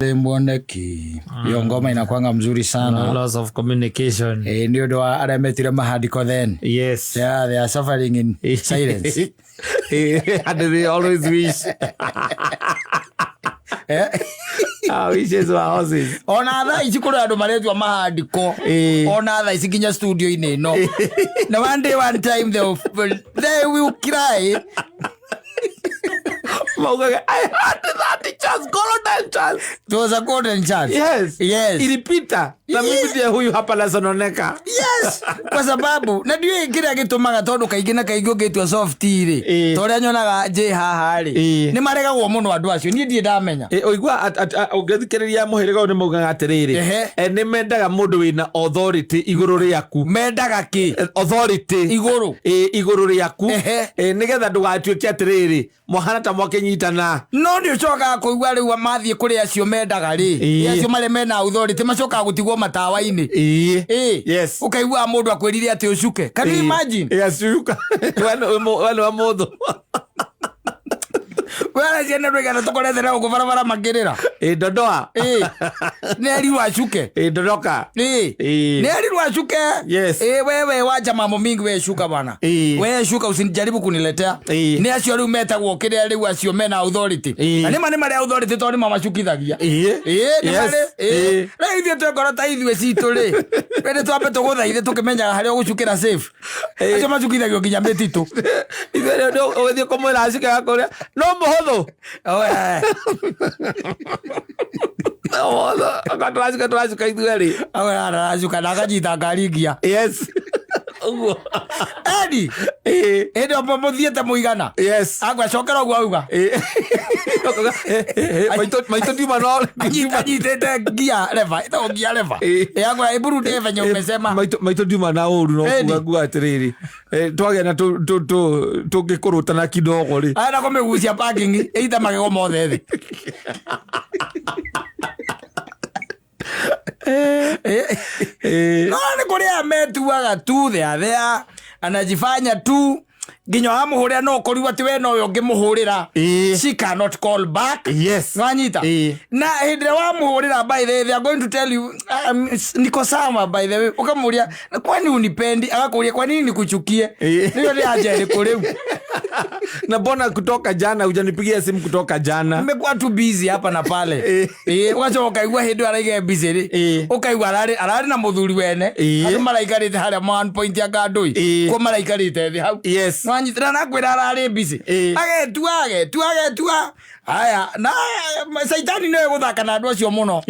Mwoneki hiyo ngoma inakwanga mzuri sana. Loss of communication. Eh, nĩ ũndũ wa arĩa metire mahandiko then. Yes. Yeah, they are suffering in silence. And they always wish. Eh? Our wishes were horses. Ona thaa ici kũrĩ andũ maretua mahandiko. Ona thaa ici nginya studio-inĩ ĩno. Na one day, one time they will cry. Maugaga, "I had that chance, golden chance." It was a golden chance. Yes. Yes. Ilipita. Na mimi ndiye huyu hapa nasononeka. Yes, kwa sababu na ndiũĩ kĩrĩa gĩtũmaga, tondũ kaingĩ na kaingĩ ũngĩtua soft rĩ, ta ũrĩa nyonaga njĩ haha rĩ, nĩ maregagwo mũno andũ acio. Niĩ ndirĩ ndamenya. Ũigua ũngĩthikĩrĩria mũhĩrĩga ũyũ nĩ maugaga atĩrĩrĩ, nĩ mendaga mũndũ wĩna authority igũrũ rĩaku. Mendaga kĩ? Authority. Igũrũ. Igũrũ rĩaku. Nĩgetha ndũgatuĩke atĩrĩrĩ mwahana ta mwakĩnyitana. No nĩ ũcokaga kũigua rĩu mathiĩ kũrĩ acio mendaga rĩ, acio marĩa mena authority macokaga gũtigwo matawa-inĩ. Ũkaigua mũndũ akwĩrire atĩ ũcuke. Can you imagine? Yes, cuka. We nĩ wa mũthũ. Wena ciana ndũigana tũkorethere gũkũ barabara makĩrĩra. Dondoa. Nĩ erirwo acuke. Dondoka. Nĩ erirwo acuke. Wewe wacha mambo mingi, we shuka bwana. We shuka, usinijaribu kuniletea. Nĩ acio rĩu metagwo kĩrĩa rĩu acio mena authority. Na nĩma nĩ marĩ authority tondũ nĩma macukithagia. Nĩ marĩ. Rĩu ithuĩ twekora ta ithuĩ citũ rĩ, we nĩ twambe tũgũthaithe tũkĩmenyaga harĩa ũgũcukĩra safe. Acio macukithagio nginya mĩtitũ. Ithuĩ rĩu ũgĩthiĩ kũmwĩra acuke gakũrĩa no mũhũthũ. Oh, eh. No mũhũthũ. Okorwo tũracuka tũracuka ithuĩ rĩ. Aracuka na akanyita ngari ngia. Yes, ũguo. Edi hĩndĩ ĩyo mũthiĩte mũigana. Agwacokera ũguo auga. Ũkauga, "Eh, eh, eh, maitũ ndiuma no Anyitĩte ngia lever, ĩtagwo ngia lever. Agwa iburudi venye umesema. Maitũ ndiuma na ũru no Edi. kuga nguga atĩrĩrĩ, twagĩa na tũngĩkũrũtana kidogo rĩ. Arenda kũmĩgucia parking ĩite magego mothe thĩ. No nĩ kũrĩ aya metuaga tu thea thea, anajifanya tu nginya wamũhũrĩra no ũkorirwo atĩ we nowe ũngĩmũhũrĩra. She cannot call back. Nwanyita? Na hĩndĩ ĩrĩa wamũhũrĩra, by the way, they are going to tell you, "Niko sawa, by the way." Ũkamũria, "Kwani unipendi?" Agakũria, "Kwa nini nikuchukie?" Nĩyo nĩ anja ĩrĩkũ rĩu? Na mbona kutoka jana hujanipigia simu kutoka jana? Nimekuwa tu busy hapa na pale. Ũgacoka ũkaigua hĩndĩ ĩyo araiga busy rĩ, ũkaigua ararĩ na mũthuri wene. Andũ maraikarĩte harĩa one point ya ngandũi. Kuo maraikarĩte thĩ hau. Nwanyitĩra na kwĩra ararĩ busy. Agetua, agetua, agetua. Haya, na caitani nĩwe gũthaka na andũ acio mũno.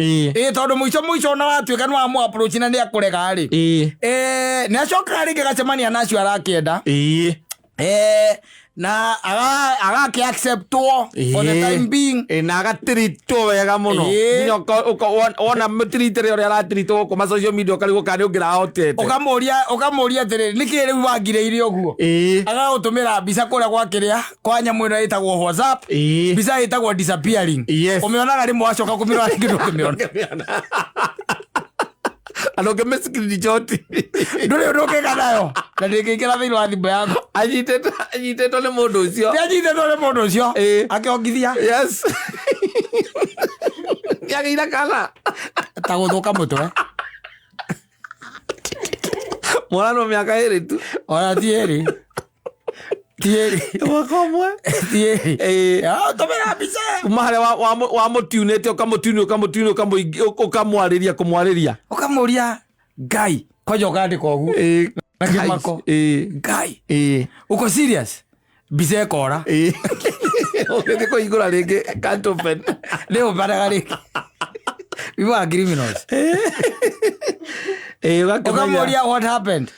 Tondũ mũico mũico ona watuĩka nĩ wamũ approach na nĩ akũrega rĩ, nĩ acokaga rĩngĩ agacemania na acio arakĩenda. Na agakĩ acceptwo for the time being. Na agatiritwo wega mũno. Nginya wona mũtiritĩre ũrĩa aratiritwo gũkũ ma social media ũkarigwo kana nĩ ũngĩrahotete. Ũkamũria atĩrĩrĩ, nĩkĩ rĩu wangirĩire ũguo? Agagũtũmĩra mbica kũrĩa gwa kĩrĩa kwa nyamũ ĩno ĩtagwo WhatsApp. Mbica ĩtagwo disappearing. Ũmĩonaga rĩmwe, wacoka kũmĩrora rĩngĩ ndũngĩmĩona. Andũ ũngĩ screenshot. Ndũrĩ ũndũ ũngĩka nayo na ndĩngĩingĩra thĩinĩ wa thimũ yaku. Anyitĩtwo nĩ mũndũ ũcio. Nĩ anyitĩtwo nĩ mũndũ ũcio. Akĩongithia. Yes, nĩagĩire kana. Ta gũthũka mũtwe. Mwana no mĩaka 2 tu. Ona ti ĩrĩ, ti ĩrĩ. Mwaka ũmwe. Ti ĩrĩ. Ah, tũmĩra mbica. Kuma harĩa wamũtiunĩte ũkamũtiuni ũkamũtiuni ũkamwarĩria kũmwarĩria. Ũkamũria Ngai kwanja ũkandĩka ũguo na kĩmako. "Ngai, uko serious?" Mbica ĩkora. Ũgĩthiĩ kũhingũra rĩngĩ, can't open. Nĩ ũmbanaga rĩngĩ. We are criminals. Ũgakĩmenya. Ũkamũria, "What happened?"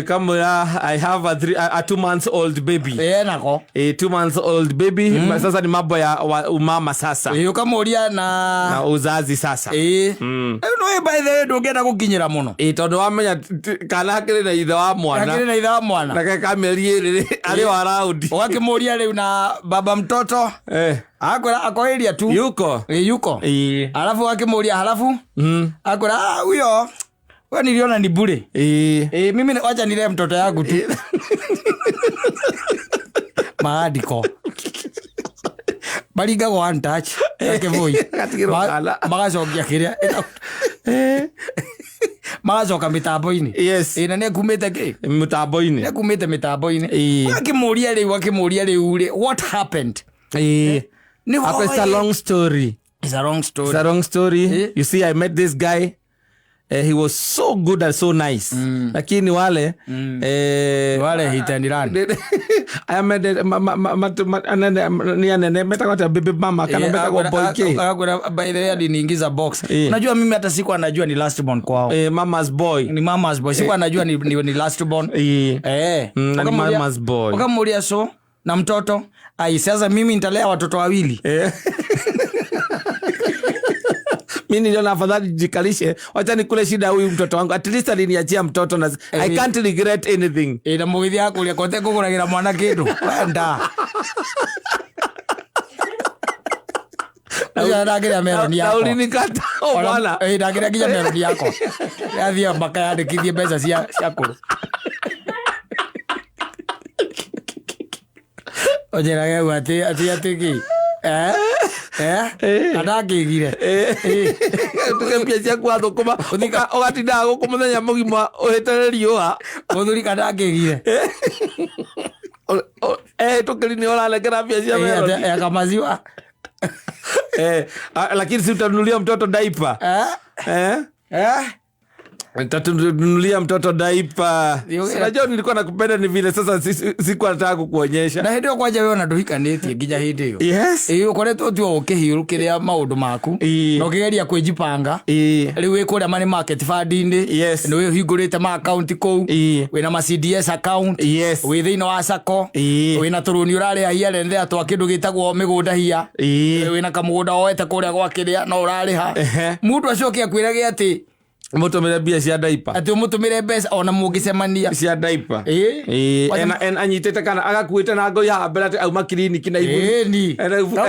Kamwĩra, "I have a 2 months old baby." Nako. 2 months old baby. Sasa ni mambo ya umama sasa. Ũkamũria na na uzazi sasa. Rĩu nĩ by the way ndũngĩenda gũkinyĩra mũno. Tondũ wamenya kana akĩrĩ na ithe wa mwana. Akĩrĩ na ithe wa mwana. Na ke ka mĩeri 2 rĩ arĩ o around. Ũgakĩmũria rĩu na baba mtoto. Akwĩra ako area tu. Yuko. Yuko. Alafu akĩmũria halafu akwĩra, "Ah, huyo we niliona ni bure. Mimi wacha nilee mtoto yangu tu." Maandiko. Maringagwo one touch na kĩbũi. Gatigĩrwo kana. Magacokia kĩrĩa magacoka mĩtambo-inĩ. Yes. Ĩ, na nĩekumĩte kĩ? Mũtambo-inĩ. Nĩekumĩte mĩtambo-inĩ. Ĩĩ. Akĩmũria rĩu, akĩmũria rĩu rĩ, what happened? Ĩĩ. Nĩ Ako, it's a long story. It's a long story. It's a long story. Eh? You see, I met this guy. He was so good and so nice. Lakini wale Wale hit and run. Aya mende anene ni anene metagwo atĩa, baby mama kana metagwo boy K. Akakwĩra, by the way aliniingiza box. Eh. Unajua mimi hata siku anajua ni last born kwao. Mama's boy. Ni mama's boy. Siku anajua ni last born. Eh. Na ni mama's boy. Ukamuulia so na mtoto, ai sasa mimi nitalea watoto wawili. Mi niliona afadhali jikalishe, wacha nikule shida huyu mtoto wangu, at least aliniachia mtoto na I can't regret anything. Na mũgĩthiĩ akũria kote kũgũragĩra mwana kĩndũ wenda. Ũcio ndakĩrĩa meroni Na yakwa. ulinikata, oh, bwana. Ndakĩrĩa nginya meroni yakwa. Yathiĩ makayandĩkithie mbeca cia kũrũ. Ũnjĩrage ũguo atĩ kĩ? Kana ndakĩgire. Tuge mbia ciaku wathũkũma, ũgatindaga gũkũ mũthenya mũgima ũhĩtĩre riũa. Mũthuri kana ndakĩgire. Tũkĩri nĩ ũranengera mbia cia meroni. Akamaziwa. Lakini si utanunulia mtoto diaper? Nitatununulia mtoto diaper. Unajua nilikuwa nakupenda ni vile sasa sikuwa nataka kukuonyesha. Na hĩndĩ ĩyo kwanja we ona ndũhikanĩtie nginya hĩndĩ ĩyo. Yes. Ĩĩ, ũkoretwo tu o ũkĩhiũrũkĩrĩa maũndũ maku. Na ũkĩgeria kwĩjipanga. Rĩu wĩ kũrĩa money market fund-inĩ. Nĩ ũhingũrĩte ma account kũu. Wĩna ma CDS account. Wĩ thĩinĩ wa SACCO. Wĩna tũrũni ũrarĩha here and there twa kĩndũ gĩtagwo mĩgũnda hia. Wĩna kamũgũnda woete kũrĩa gwa kĩrĩa no ũrarĩha. Mũndũ acoke akwĩrage atĩ Mũtũmĩre mbia cia diaper. Atĩ ũmũtũmĩre mbeca ona mũngĩcemania. Cia diaper. Ĩĩ. Ĩĩ, Wacha anyitĩte kana agakuĩte na ngoi haha mbere atĩ auma kiriniki na iburi. Ĩĩ, ni.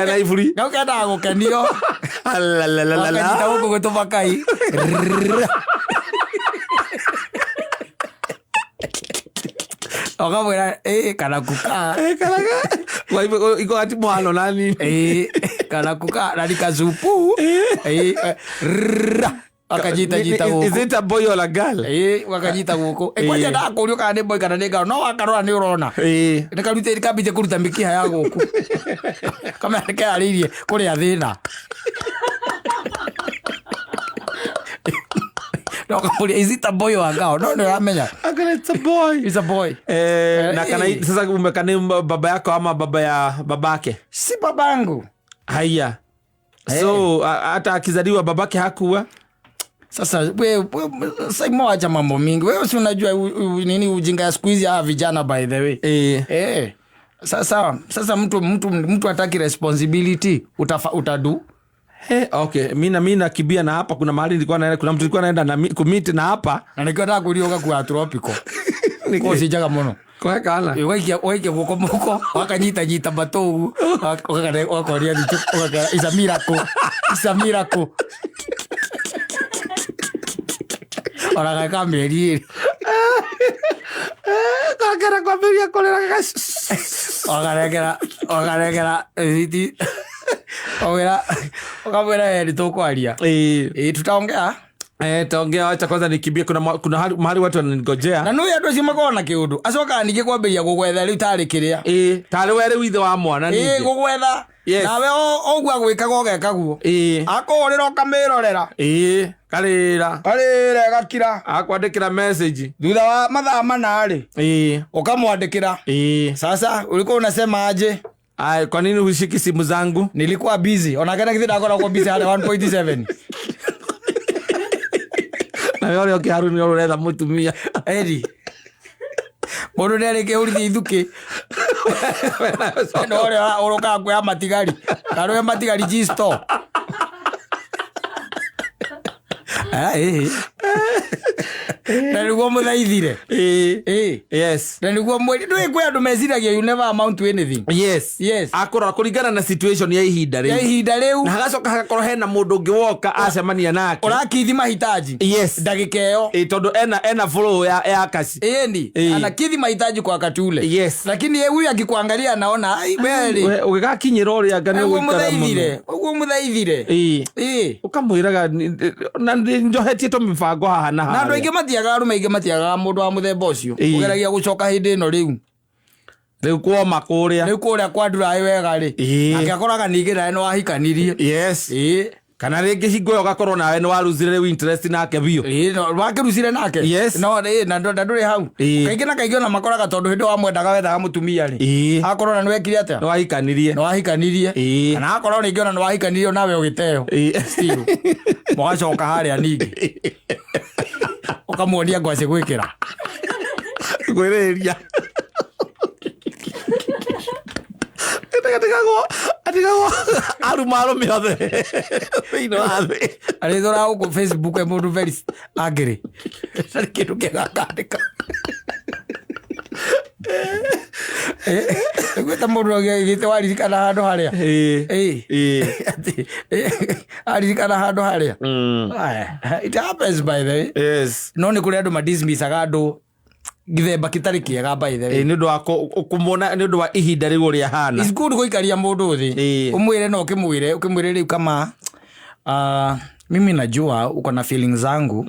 Ena iburi. Na ũkendaga gũkenio. Alalalalala. Wakanyita gũkũ gũtũma kai. Ũkamwĩra, ĩĩ, kana kuka. Ĩĩ, kana ka. Kwa hivyo, iko ati mwano nani? Ĩĩ, kana kuka, na ni kazupu. Ĩĩ, rrrra. Akanyita nyita Is gũkũ. it a boy or a girl? Ĩĩ, wakanyita gũkũ. Ĩ, kwanja ndakũrio kana nĩ boy kana nĩ girl, no wakarora nĩ ũrona. Nĩ karutĩte, kambĩtie kũruta mĩkiha ya gũkũ. Kamera nĩ keyarĩirie kũrĩa thĩna. No kamũria, is it a boy or a girl? No, nĩ ũramenya. Akana, it's a boy. It's a boy. Na kana sasa umekani baba yako ama baba ya babake? Si babangu. Haya. So, hata akizaliwa babake hakuwa? Sasa we sasa acha mambo mingi. Wewe si unajua nini ujinga ya siku hizi hawa vijana by the way. Sasa mtu hataki responsibility, utadu. Okay, mimi nakimbia na hapa kuna mahali nilikuwa naenda, kuna mtu nilikuwa naenda na kumit na hapa. Na nilikuwa nataka kulioga kwa tropical. Niki- Kwa si jaga mono. Kwa kana. Waikia guoko muko, wakanyita nyita matu, wakaria thitu, wakakera, it's a miracle. It's a miracle. Ona gaka mĩeri ĩrĩ. Kakera kwambĩrĩria kũrĩra gaka. Wakanengera rĩthiti. Ũkamwĩra we nĩ tũkwaria. Ĩĩ. Ĩĩ, tutaongea. Taongea, wacha kwanza nikimbie, kuna kuna mahali watu wananigojea. Na nĩ andũ acio makoragwo na kĩũndũ. Acokaga ningĩ kwambĩrĩria gũgwetha rĩu tarĩ kĩrĩa. Ĩĩ, tarĩ we rĩu ithe wa mwana Ĩĩ, ningĩ. gũgwetha. Yes. Nawe ũguo agwĩkaga ũgeka guo. Ĩĩ. Akũhũrĩra ũkamĩrorera. Ĩĩ, karĩra. Karĩra ĩgakira. Akwandĩkĩra message. Thutha wa mathaa mana rĩ. Ĩĩ. Ũkamwandĩkĩra. Ĩĩ. Sasa ulikuwa unasema aje? Ai, kwa nini hushiki simu zangu? Nilikuwa busy. Ona kana kitu ndakoragwo busy harĩa 1.7. Na wewe ũrĩa ũkĩ Haruni ũrĩa ũretha mũtumia. Eri. Mũndũ nĩ arĩkia ũrithia ithukĩ. No ũrĩa ũrũkaga kuoya matigari. Kana ũrĩa matigari G store. Na nĩguo mũthaithire. Ĩĩ. Ĩĩ. Yes. Na nĩguo mwĩri ndũĩ kwĩ andũ meciragia you never amount to anything. Yes. Yes. Akũrora kũringana na situation ya ihinda Ya rĩu. ihinda rĩu Na hagacoka hagakorwo hena mũndũ ũngĩ woka acemania nake. ũrakithi mahitaji. Yes. Ndagĩka ĩyo. Ĩĩ, tondũ ena flow ya kaci. Ĩni. Ĩĩ. Anakidhi mahitaji kwa wakati ule. Yes. Lakini yeye huyu akikuangalia anaona ai wewe. We, ũgĩgakinyĩra ũrĩa anga nĩ Ũguo ũgũikara mũno. mũthaithire. Ũguo mũthaithire. Ĩĩ. Ĩĩ. Ũkamwĩraga na njohetie tũmĩbango haha na Na andũ harĩa. aingĩ matiagaga arũme aingĩ matiagaga mũndũ wa mũthemba ũcio. Ĩĩ. Ũgeragia gũcoka hĩndĩ ĩno rĩu. Rĩu kwoma kũrĩa. Rĩu kũrĩa kwa nduraĩ wega rĩ. Ĩĩ. Nake akoraga ningĩ nawe nĩ wahikanirie. Yes. Ĩĩ. Kana rĩngĩ hingo ĩyo ũgakorwo nawe nĩ waruzire rĩu interest nake biũ. Ĩĩ, no, wakĩrucire nake. Yes. No, ĩĩ, na ndũrĩ hau. Ĩĩ. Kaingĩ na kaingĩ ona makoraga tondũ hĩndĩ ĩyo wamwendaga wendaga mũtumia rĩ. Ĩĩ. Akorwo na nĩwekire atĩa? Nĩ wahikanirie. Nĩ wahikanirie. Ĩĩ. Kana akorwo rĩngĩ ona nĩ wahikanirie nawe ũgĩteo. Ĩĩ. Still. Mũgacoka harĩa ningĩ. Ũkamuonia ngwacĩ gwĩkĩra. Ngwĩrĩria. Atigagwo aruma arũme othe thĩinĩ wa thĩ. Arĩthũra gũkũ Facebook e mũndũ very angry. Ndarĩ kĩndũ kĩega akandĩka. Gwĩta mũndũ agĩte waririkana handũ harĩa. Ĩĩ. Ĩĩ. Ĩĩ. Atĩ, aririkana handũ harĩa. Aya, it happens by the way. Yes. No nĩ kũrĩ andũ madismissaga andũ gĩthemba gĩtarĩ kĩega by the way. Ĩĩ, nĩ ũndũ wa kũmwona nĩ ũndũ wa ihinda rĩu ũrĩa hana. It's good gũikaria mũndũ thĩ. Ĩĩ. Ũmwĩre no ũkĩmwĩre ũkĩmwĩre rĩu kama mimi najua uko na feelings zangu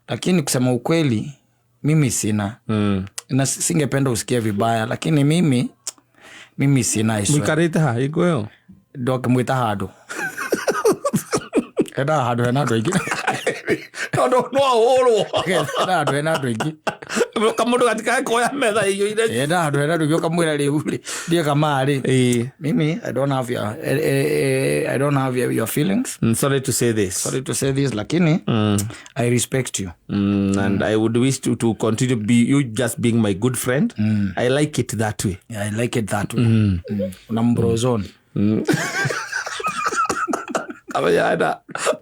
lakini kusema ukweli mimi sina na singependa usikie vibaya lakini mimi sina I swear. Mũikarĩte ha hingo ĩyo? Ndokĩmwĩta handũ endaga handũ hena andũ aingĩ. Tondũ no ahũrwo. Endaga handũ hena andũ aingĩ. Kamũndũ gatikae kuoya metha ĩiyũire. Endaga handũ hena andũ aingĩ ũkamwĩra rĩu rĩ ndiĩ kama rĩ Ĩĩ. mimi I don't have your, I don't have your feelings. Sorry to say this. Sorry to say this lakini I respect you. And I would wish to continue be you just being my good friend. I like it that way. Yeah, I like it that way. Una mbrozone. Kamenya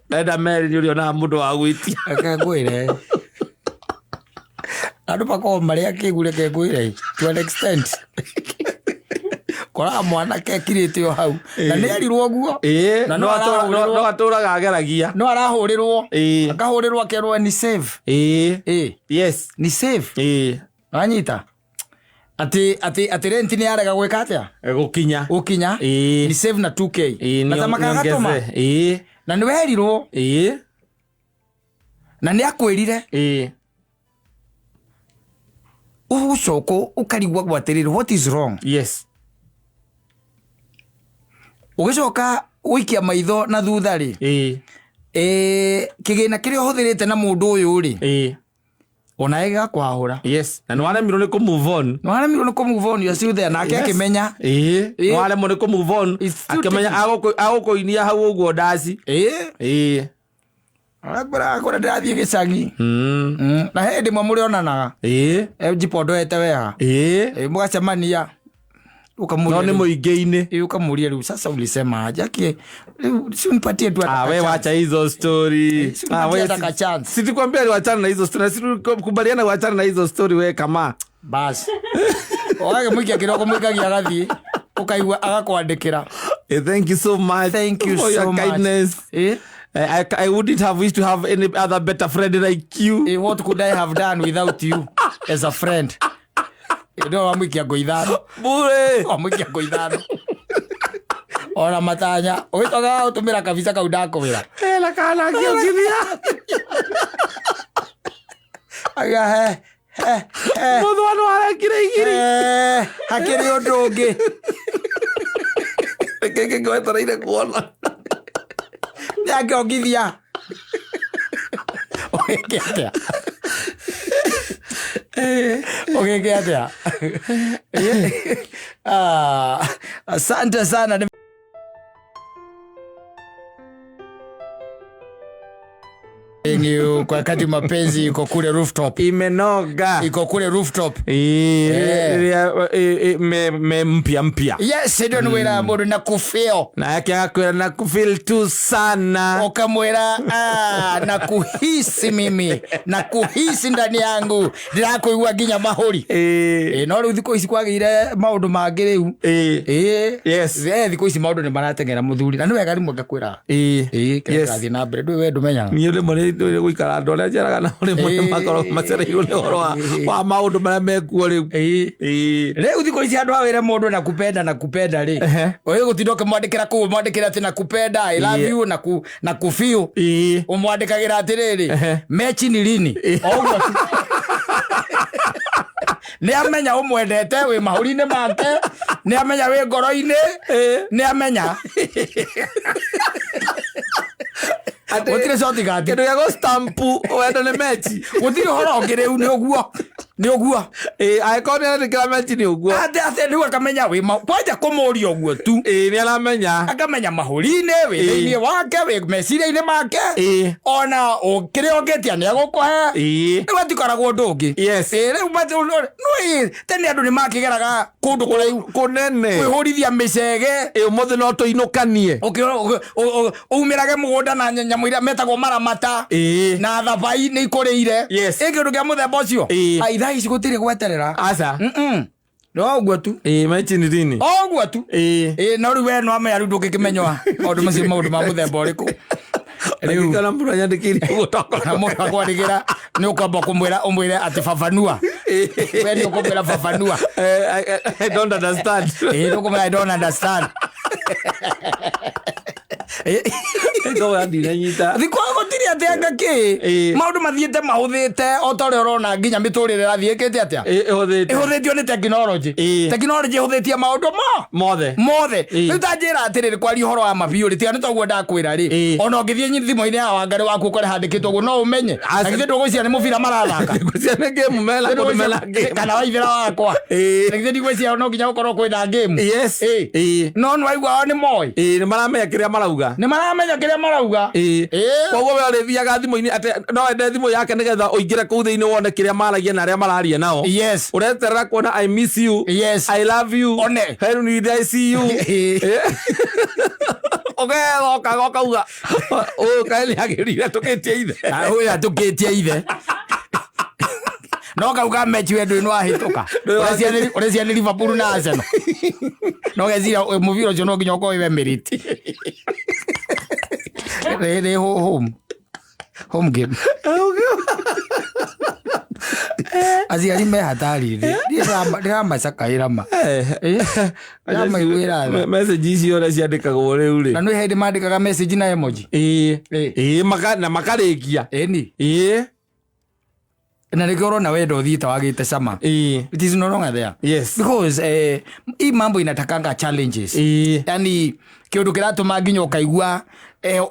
enda meri nĩ ũrĩonaga mũndũ wa gwĩtia. Reke ngwĩre. Andũ makoragwo marĩ akĩgu reke ngwĩre to an extent. Koraga mwanake akirĩte o hau na nĩ erirwo ũguo. Ĩĩ, Na no no arahũrĩrwo. no atũraga ageragia. No arahũrĩrwo. Ĩĩ. Akahũrĩrwo akerwo ni save. Ĩĩ. Ĩĩ. Yes. Ni save. Ĩĩ. Wanyita? Atĩ rent nĩ yarega gwĩka atĩa? Gũkinya. Gũkinya. Ĩĩ. Ni save na 2K. Ĩĩ, Na ta makagatũma. nĩongeze. Ĩĩ. Na nĩ werirwo. Ĩĩ. Na nĩ akwĩrire. Ĩĩ. Ũgũcoka ũkarigwo atĩrĩrĩ what is wrong? Yes. Ũgĩcoka gũikia maitho na thutha rĩ. Ĩĩ. Kĩgĩna kĩrĩa ũhũthĩrĩte na mũndũ ũyũ rĩ. Ĩĩ. Ona gĩgakwahũra. Yes. Na nĩ waremirwo nĩ kũ move on. Nĩ waremirwo nĩ kũ move on, you are still there nake Yes. akĩmenya. Ĩĩ. Ĩĩ. Nĩ waremwo nĩ kũ move on. It's still Akĩmenya agũkũinia hau ũguo ndaci. Ĩĩ. Ĩĩ. Akwĩraga kũrĩa ndĩrathiĩ gĩcagi. Na he hĩndĩ ĩmwe mũrĩonanaga. Ĩĩ. Njipondoete wega. Ĩĩ. Ĩĩ, mũgacemania. No Ũkamũria nĩ rĩu. mũingĩ-inĩ. Ĩĩ, ũkamũria rĩu sasa ulisema aje? Aki, rĩu si unipatie tu hata Ah, we ka chance. wacha hizo story. Si Ah, unipatie we hata ka chance. Sitikwambia ni wachana na hizo story. Na Situkubaliana wachana na hizo story we kama. Basi. Ũgakĩmũikia kĩroko mũikagia agathiĩ ũkaigua agakwandĩkĩra. Thank you so much. Thank you for so your much. kindness. Ĩĩ. I wouldn't have wished to have any other better friend like you. What could I have done without you as a friend? No wamũikia ngo ithano. Bure. Wamũikia ngo ithano. Ona matanya. Ũgĩcoka gũtũmĩra kabica kau ndakũwĩra. Hela kana kĩongithia. Aga he he he. Mũthwano arekire igiri. Hakĩrĩ ũndũ ũngĩ. Kĩkĩ ngwetereire kuona. Nĩakĩongithia. Ũgĩke atĩa? Ũgĩke atĩa? Asante sana. Ni kwa wakati mapenzi iko kule rooftop. Imenoga. Iko kule rooftop. Ĩĩ, ĩrĩa me mpya mpya. Yes, ndio nĩ wĩra mũndũ na kufeel. Na yake akwĩra na kufeel tu sana. Ukamwĩra, ah, na kuhisi mimi na kuhisi ndani yangu ndĩrakũigua nginya mahũri. Ĩ, no rĩu thikũ ici kwagĩire maũndũ mangĩ rĩu. Ĩ. Yes. Thikũ ici maũndũ nĩ marateng'era mũthuri na nĩ wega rĩmwe ngakwĩra. Ĩ, kĩrĩa kĩrathiĩ na mbere ndũĩ we ndũmenyaga. Niĩ rĩmwe nĩ gũikara andũ arĩa njeraga nao rĩmwe nĩ makoragwo macereirwo nĩ ũhoro wa maũndũ marĩa mekuo rĩu. Rĩu thikũ ici andũ awĩre mũndũ na kupenda na kupenda rĩ, ũyũ gũtinda ũkĩmwandĩkĩra kũu ũmwandĩkĩre atĩ na kupenda I love you na ku na kufeel, ũmwandĩkagĩra atĩrĩrĩ, mechi ni lini? O ũguo tu. Nĩ amenya ũmwendete wĩ mahũri-inĩ make, nĩ amenya wĩ ngoro-inĩ, nĩ amenya gũtirĩ shortcut. Kĩndũ gĩa gũstampu wendo nĩ mechi. Gũtirĩ ũhoro ũngĩ rĩu, nĩ ũguo, nĩ ũguo. Angĩkorwo nĩ arandĩkĩra mechi nĩ ũguo. Atĩ atĩ rĩu akamenya wĩ kwanja kũmũria ũguo tu. Ĩ, nĩ aramenya. Akamenya mahũri-inĩ wĩ thĩinĩ wake, wĩ meciria-inĩ make, ona kĩrĩa ũngĩtia nĩ agũkũhe. Rĩu atikoragwo ũndũ ũngĩ. Ĩ, rĩu nĩ tene andũ nĩ makĩgeraga kũndũ kũraihu kũnene kwĩhũrithia mĩcege. Ĩ, ũmũthĩ no tũinũkanie. Umĩrage mũgũnda na nyamũ iria metagwo maramata na thabai nĩ ikũrĩire. Ĩ, kĩndũ kĩa mũthemba ũcio. Ai, thaa ici gũtirĩ gweterera. Aca. No ũguo tu. Ĩ, mechi ni lini? O ũguo tu. Ĩ, no rĩu we no amenya rĩu ndũngĩkĩmenywa maũndũ macio, maũndũ ma mũthemba ũrĩkũ rĩu. Kana mũndũ anyandĩkĩire ũguo tokorwo. Na mũndũ akwandĩkĩra nĩ ũkwamba kũmwĩra, ũmwĩre atĩ fafanua. We nĩ ũkũmwĩra fafanua. I don't understand. Ĩ, nĩ ũkũmwĩra I don't understand. Ngauga ndinanyita. Thikũ gũtirĩ atĩ anga kĩ. Maũndũ mathiĩte mahũthĩte o ta ũrĩa ũrona nginya mĩtũrĩre ĩrathiĩ ĩkĩte atĩa? Ĩhũthĩte. Ĩhũthĩtio nĩ tekinoronjĩ. Tekinoronjĩ ĩhũthĩtie maũndũ mo mothe. Mothe. Rĩu ta njĩra atĩrĩrĩ, kwaria ũhoro wa mabiũ rĩ, tiga nĩ toguo ndakwĩra rĩ, ona ũngĩthiĩ thimũ-inĩ ya Wangarĩ waku ũkore handĩkĩtwo ũguo no ũmenye. Na githĩ ndũgwĩciria nĩ mũbira marathaka? Ngwĩciria nĩ game mena kũndũ mena game. Kana waithĩra wakwa. Na githĩ ndigwĩciria no nginya gũkorwo kwĩna game? Yes. No nĩ waigua o nĩ moĩ. Ĩ, nĩ maramenya kĩrĩa marauga. Nĩ maramenya kĩrĩa marauga. Koguo we ũrĩthiaga thimũ-inĩ atĩ no wende thimũ yake nĩgetha ũingĩre kũu thĩinĩ wone kĩrĩa maragia na arĩa mararia nao. Ũreterera kuona I miss you. I love you. One. When will I see you? Ũgethokaga ũkauga ũyũ kaĩ nĩagĩrire tũkĩtie ithe. Ũyũ atũkĩtie ithe no kau ka mechi we ndũĩ nĩwahĩtũka. Ũreciria nĩ Liverpool na Arsenal, no geciria mũbira ũcio no nginya ũkorwo wĩ Emirates. Rĩ home game. Aciari me hatari-inĩ. Niĩ ndĩramacakaĩra ma. Ndĩramaiguĩra tha. Message icio ũrĩa ciandĩkagwo rĩu rĩ. Na nĩ hĩndĩ mandĩkaga message na emoji. Ĩĩ, na makarĩkia. Ĩni. Na nĩkĩo ũrona wendo ũthiĩte wagĩte cama. It is no longer there. Because hii mambo inatakanga challenges. Yani kĩũndũ kĩratũma nginya ũkaigua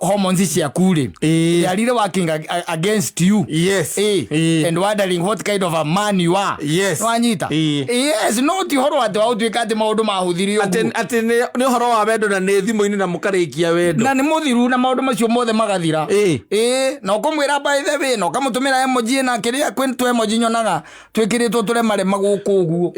hormones ciaku rĩ, they are really working against you. And wondering what kind of a man you are. Nwanyita? Yes, no ti ũhoro atĩ wa gũtuĩka atĩ maũndũ mahũthire atĩ ũguo. Atĩ nĩ ũhoro wa wendo na nĩ thimũ-inĩ na mũkarĩkia wendo. Na nĩ mũthiru na maũndũ macio mothe magathira. Ĩ, na ũkũmwĩra by the way na ũkamũtũmĩra emoji na kĩrĩa kwĩ tũ emoji nyonaga twĩkĩrĩtwo tũremarema gũkũ ũguo.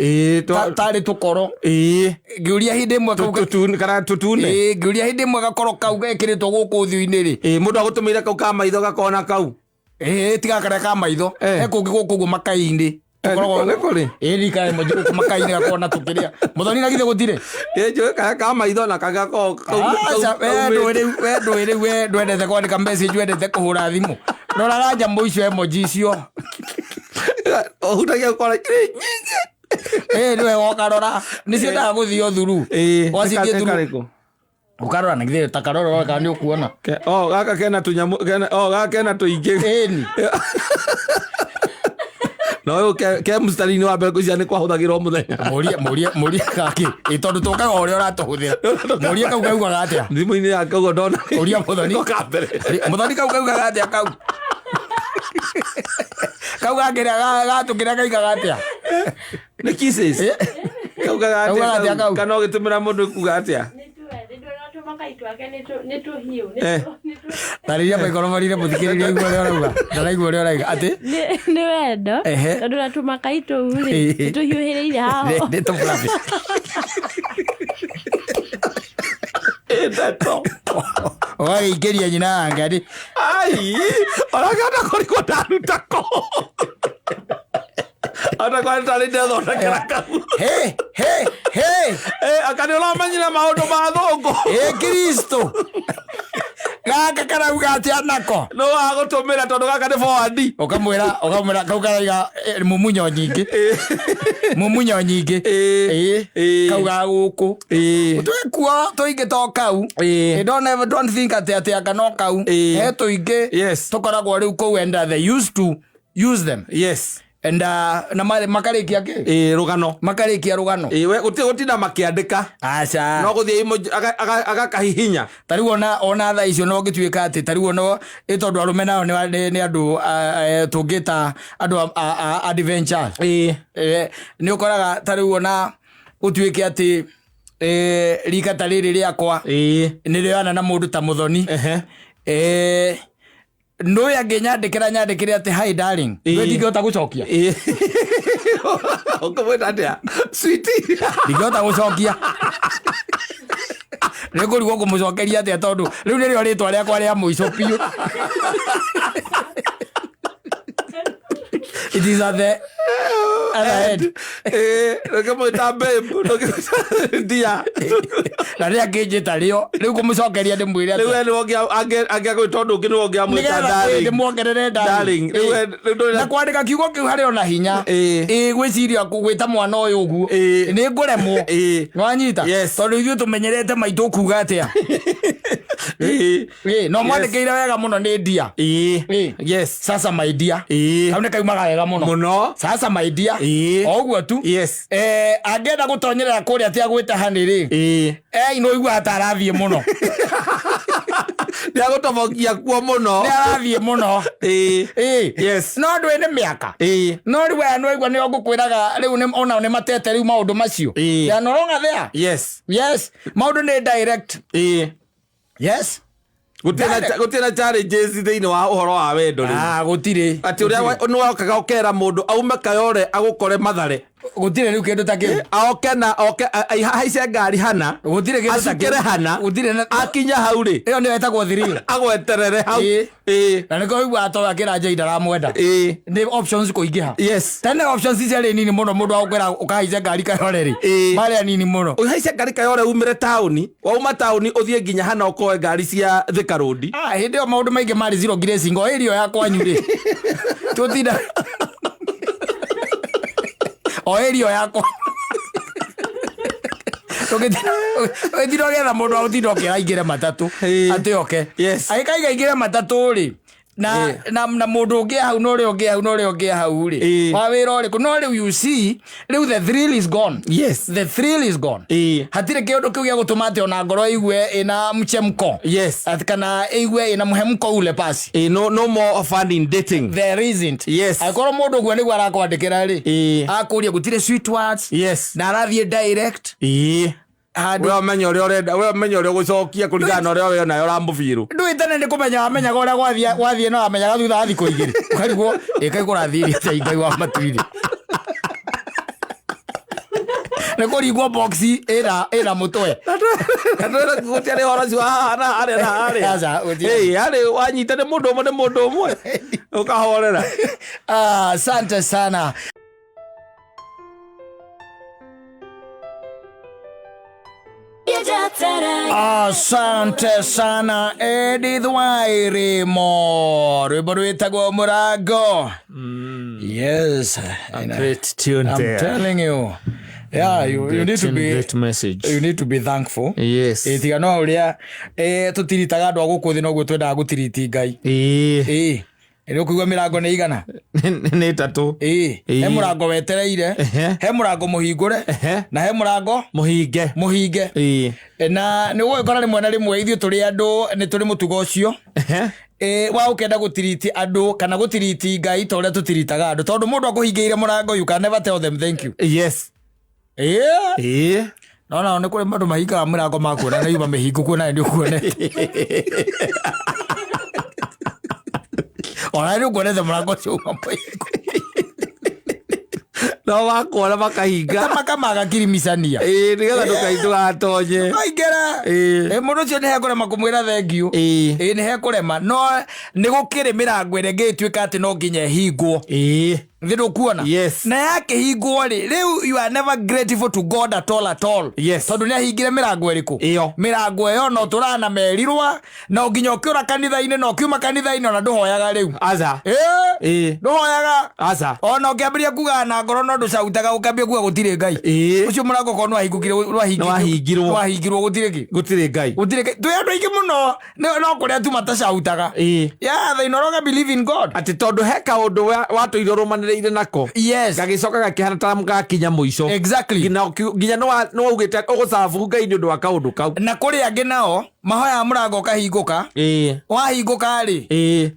Tarĩ tũkoro. Ngĩũria hĩndĩ ĩmwe kau Kana tũtune. Ĩ, ngĩũria hĩndĩ ĩmwe gakoro kau gekĩrĩtwo gũkũ ũthiũ-inĩ rĩ. Ĩ, mũndũ agũtũmĩire kau ka maitho gakona kau. Ĩ, tiga karĩa ka maitho. He kũngĩ gũkũ ũguo makai-inĩ. Tũkoragwo- Nĩ kũrĩ? Ĩ, ni ka emoji gũkũ makai-inĩ gakoragwo na tũkĩrĩa mũthoni na githĩ gũtirĩ. Ĩ, njũĩ karĩa ka maitho na kangĩ gakoragwo Aca, we ndũĩ rĩu, we ndũĩ rĩu, we ndwendete kwandĩka message, wendete kũhũra thimũ. Roraga nyamũ icio, emoji icio. Ũhutagia ũkora irĩ nyingĩ. Ĩ, nĩwe wokarora nĩciendaga gũthio thuru. Wacithiĩ Nĩ thuru karĩkũ? Ũkarora na githĩ ta karora kana nĩ ũkuona. Oh, gaka kena tũnyamũ kena, oh, gaka kena tũingĩ. Ĩni. Na ũyũ ke mũstari-inĩ wa mbere ngwĩciria nĩ kwahũthagĩrwo mũthenya. Mũrie, mũrie, mũrie gakĩ. Ĩ, tondũ tũkaga ũrĩa ũratũhũthĩra, mũrie kau kaugaga atĩa. Thimũ-inĩ yake ũguo ndona. Ũria mũthoni. Nĩko ka mbere. Mũthoni, kau kaugaga atĩa? Kau kau gakĩrĩa gatũkĩrĩa kaugaga atĩa? Nĩ kisses. Kaugaga Kaugaga atĩa atĩa kau? Kana ũgĩtũmĩra mũndũ kuga atĩa? Nĩ ndona tũmakai twa Twake nĩ tũhiũ. Tarĩria maikorobarire mũthikĩrĩria aigue ũrĩa ũrauga. Ndaraigua ũrĩa ũrauga. Atĩ? Nĩ wendo. Tondũ na tũmakai tũu rĩ, nĩ tũhiũhĩrĩire haho. Nĩ tũfluffy. Ndeto. Ũgagĩikĩria nyina wa ngari. Ai, onakĩhota kũrigwo ndaruta kũ. Ona kwani tarĩ ndethondekera kau. He, he, he. Eh, aka nĩ ũramenyire maũndũ ma thũngũ. Ĩ Kristo. Gaka karauga atĩa nako? Nĩ wagũtũmĩra tondũ gaka nĩ forward. Ũkamwĩra, ũkamwĩra kau karauga mumunyo nyingĩ. Mumunyo nyingĩ. Ĩ. Kau ga gũkũ. Ĩ. Twĩkuo tũingĩ to kau. Ĩ. Don't ever don't think atĩ atĩ anga no kau. Ĩ. He tũingĩ. Yes. Tũkoragwo rĩu kũu and they used to use them. Yes. And na makarĩkia kĩ? Ĩ, rũgano. Makarĩkia rũgano. Ĩ, we gũtirĩ gũtinda makĩandĩka. Aca. No gũthiĩ agakahihinya. Ta rĩu ona thaa icio no ngĩtuĩka atĩ ta rĩu ona ĩ tondũ arũme nao nĩ andũ tũngĩta andũ a adventure. Ĩ. Nĩ ũkoraga ta rĩu ona gũtuĩke atĩ rika ta rĩrĩ rĩakwa Ĩ. nĩ rĩoyana na mũndũ ta Mũthoni. Ehe. Nũĩ angĩnyandĩkĩra nyandĩkĩre atĩ hi darling. Ĩ. Nũĩ ndingĩhota gũcokia. Ĩ. Ũkũmwĩta atĩa? Sweetie. Ndingĩhota gũcokia. Nĩ ngũrigwo ngũmũcokeria atĩa tondũ rĩu nĩrĩo rĩtwa rĩakwa rĩa mũico biũ. It is at the other end. Ĩ, ndũkĩmwĩta babe, ndũkĩmwĩta dear. Na rĩrĩa angĩnjĩta rĩo, rĩu ngũmũcokeria ndĩmwĩre Rĩu atĩa. we nĩwe angĩagwĩta ũndũ ũngĩ nĩwe ũngĩamwĩta Nĩgetha darling. ndĩmuongerere Darling. Rĩu we- rĩu ndũrĩ Na kwandĩka kiugo kĩu harĩ ona hinya. Ĩ. Ĩ, gwĩciria gwĩta mwana ũyũ ũguo. Ĩ. Nĩ ngũremwo. Ĩ. Nĩwanyita? Yes. Tondũ ithuĩ tũmenyerete maitũ kuga atĩa. Ĩ. Ĩ, no Yes. mwandĩkĩire wega mũno nĩ dear. Ĩ. Ĩ. Yes. Sasa my dear. Ĩ. Kau nĩ kaumaga wega mũno. Mũno. Sasa my dear. Ĩ. O ũguo tu. Yes. Angĩenda gũtonyerera kũrĩa atĩ agwĩte honey rĩ. Ĩ. Nĩ ũiguaga ta arathiĩ mũno. Nĩ agũtobokia kuo mũno. Nĩ arathiĩ mũno. Ĩ. Ĩ. Yes. No ndũĩ nĩ mĩaka. Ĩ. No rĩu aya nĩwaigua nĩo ngũkwĩraga rĩu onao nĩ matete rĩu maũndũ macio. Ĩ. They are no longer there. Yes. Yes. Maũndũ nĩ direct. Ĩ. Yes. Gũtirĩ na challenges thĩinĩ wa ũhoro wa wendo rĩu. Gũtirĩ. Atĩ ũrĩa nĩ wokaga ũkera mũndũ aume Kayore agũkore Mathare. Gũtirĩ rĩu kĩndũ ta kĩu. Aoke na oke ahaice ngari hana. Gũtirĩ kĩndũ ta kĩu. Acukĩre hana. Gũtirĩ na Akinya hau rĩ. Ĩyo nĩyo ĩtagwo thrill. Agweterere hau. Ĩ. Ĩ. Na nĩkĩo ũiguaga toyo akĩra Jay ndaramwenda. Ĩ. Nĩ options kũingĩha. Yes. Tene options ciarĩ nini mũno mũndũ agũkwĩra ũkahaica ngari Kayore rĩ. Ĩ. Marĩ anini mũno. Ũhaice ngari Kayore umĩre taũni, wauma taũni ũthiĩ nginya hana ũkoe ngari cia Thika Road. Hĩndĩ ĩyo maũndũ maingĩ marĩ zero grazing, o area ya kwanyu rĩ. Tũtinda. O area ya kwanyu. Tũgĩtinda ũgĩetha mũndũ wa gũtinda ũkĩra aingĩre matatũ. Ĩ. Atĩ oke. Yes. Agĩkaiga aingĩre matatũ rĩ. Na, na, na mũndũ ũngĩ hau na ũrĩa ũngĩ hau na ũrĩa ũngĩ hau rĩ. Ĩ. Wa wĩra ũrĩkũ? No rĩu you see, rĩu the thrill is gone. Yes. The thrill is gone. Ĩ. Hatirĩ kĩũndũ kĩu gĩa gũtũma atĩ ona ngoro ĩigue ĩna mchemko. Yes. Atĩ kana ĩigue ĩna mũhemko ule pasi. Ĩ, no more fun in dating. There isn't. Yes. Angĩkorwo mũndũ ũguo nĩguo arakwandĩkĩra rĩ. Ĩ. Akũria gũtirĩ sweet words. Yes. Na arathiĩ direct. Ĩ. Handũ We ũmenye ũrĩa ũrenda, we ũmenye ũrĩa ũgũcokia kũringana na ũrĩa we nayo ũramũbirũ. Ndũĩ tene nĩ kũmenya wamenyaga ũrĩa gwathiĩ no wamenyaga thutha wa thikũ igĩrĩ. Ũkarigwo, ĩ kaĩ kũrathiĩ atĩa Ngai wa matu-inĩ. Nĩ kũringwo box ĩna mũtwe. Na twĩra gũtiarĩ ũhoro ũcio wa haha na harĩa na harĩa. Aca, gũtirĩ. Ĩ, harĩ wanyita nĩ mũndũ ũmwe nĩ mũndũ ũmwe. Ũkahorera. Asante sana. Asante sana Edith Wairimu. Rwimbo rwĩtagwo Mũrango. Yes. A great tune I'm there. telling you. Yeah, you need to be Great message. You need to be thankful. Yes. Tiga no ũrĩa tũtiritaga andũ a gũkũ thĩ noguo twendaga gũtiriti Ngai. Ĩ. Ĩ. Nĩ ũkũigua mĩrango nĩ igana? Nĩ ĩtatũ. Ĩ. Ĩ. He mũrango wetereire, Ehe. he mũrango mũhingũre, Ehe. na he mũrango Mũhinge. mũhinge. Ĩ. Na nĩ ũgũgĩkora rĩmwe na rĩmwe ithuĩ tũrĩ andũ nĩ tũrĩ mũtugo ũcio. Ehe. Wa ũkĩenda gũtiriti andũ kana gũtiriti Ngai ta ũrĩa tũtiritaga andũ, tondũ mũndũ akũhingĩire mũrango, you can never tell them thank you. Yes. Ĩ. Ĩ. No nao nĩ kũrĩ andũ mahingaga mĩrango makuona na yuma mĩhingũku nawe nĩ ũkuonete. Ona nĩ ũkuonete mũrango ũcio uma mũhingu. No makuona makahinga. Ta makamaga kirimicania. Ĩĩ, nĩgetha ndũgatonye. Ndũkaingĩre. Ĩĩ. Ĩ, mũndũ ũcio nĩ hekũrema kũmwĩra thengiũ. Ĩĩ. Ĩĩ, nĩ hekũrema. No nĩ gũkĩrĩ mĩrango ĩrĩa ĩngĩtuĩka atĩ no nginya ĩhingwo. Ĩĩ. Thĩ ndũkuona? Yes. Na yakĩhingwo rĩ, rĩu you are never grateful to God at all at all. Yes. Tondũ nĩ ahingire mĩrango ĩrĩkũ? Ĩyo. Mĩrango ĩyo no tũraga na merirwa, na nginya ũkĩũra kanitha-inĩ na ũkiuma kanitha-inĩ ona ndũhoyaga rĩu. Aca. Ĩĩ. Ĩĩ. Ndũhoyaga. Aca. Ona ũkĩambĩrĩria kugaga na ngoro no ndũcautaga ũkambia kuga gũtirĩ Ngai. Ĩĩ. Ũcio mũrango korwo nĩwahingũkire Nĩwahingirwo. nĩwahingirwo gũtirĩ kĩ? Gũtirĩ Ngai. Gũtirĩ Ngai. Twĩ andũ aingĩ mũno no kũrĩa tu matacautaga. Ĩĩ. Yeah, they no longer believe in God. Atĩ tondũ he kaũndũ watũire ũrũmanĩrĩire nako. Yes. Gagĩcoka gakĩhana ta gakinya mũico. Exactly. Nginya nĩwaugĩte ũgũcabu Ngai nĩ ũndũ wa kaũndũ kau. Na kũrĩ angĩ nao mahoyaga mũrango ũkahingũka. Ĩĩ. Wahingũka rĩ, Ĩĩ.